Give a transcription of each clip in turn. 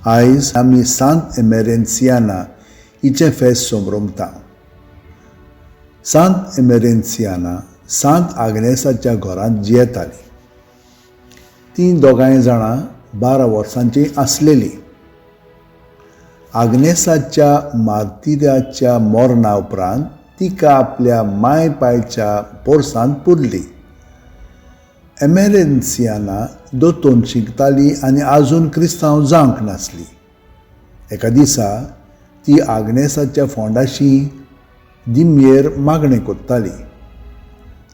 आयज आमी सांत एमेरेन्सियाना हिचें फेस्त समरमता. सांत एमेरेन्सियाना सांत आग्नेसाच्या घरांत जियेताली. तीं दोगांय जाणां 12 वर्सांचीं आसलेलीं. आग्नेसाच्या मार्तिराच्या मरणा उपरांत तिका आपल्या माय पायच्या पोरसांत पुरली. एमेरेन्सियाना दोतोन शिकताली आनी आजून क्रिस्तांव जावंक नासली. एका दिसा ती आग्नेसाच्या फोंडाशी दिमयेर मागणें करताली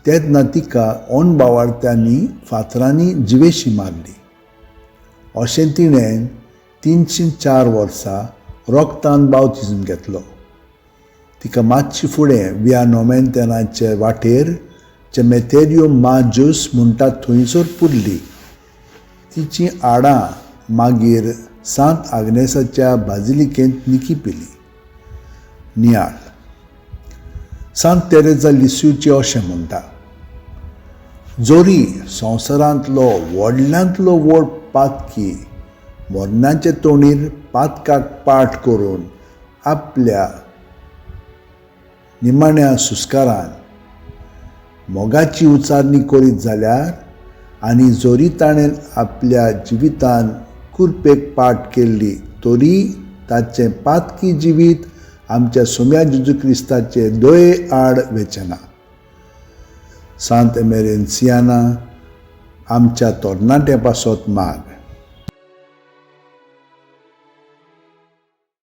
तेन्ना तिका अनबावार्थ्यांनी फातरांनी जिवेशी मारली. अशें तिणें 304 वर्सां रोगतान बावतिज्म घेतलो. तिका मातशी फुडें विया नोमेंतेनाचे वाटेर चेमेतेरियो माजूस म्हणटा थंयसर पुरली. तिचीं हाडां मागीर सांत आग्नेसाच्या बाजिलिकेंत निकिपिली. नियाळ सांत तेरेजा लिस्यूची अशें म्हणटा, जोरी संवसारांतलो व्हडल्यांतलो व्हड पातकी मरणाचे तोणीर पातकाक पाठ करून आपल्या निमाण्या सुस्कारान मोगाची उचारणी करीत जाल्यार आनी जोरी ताणें आपल्या जिवितान कुरपेक पाठ केल्ली तरी ताचें पातकी जिवीत आमच्या सोम्या जेजू क्रिस्ताचे दोये आड वेचना. सांत एमेरेन्सियाना आमच्या तरणाट्या पासत माग.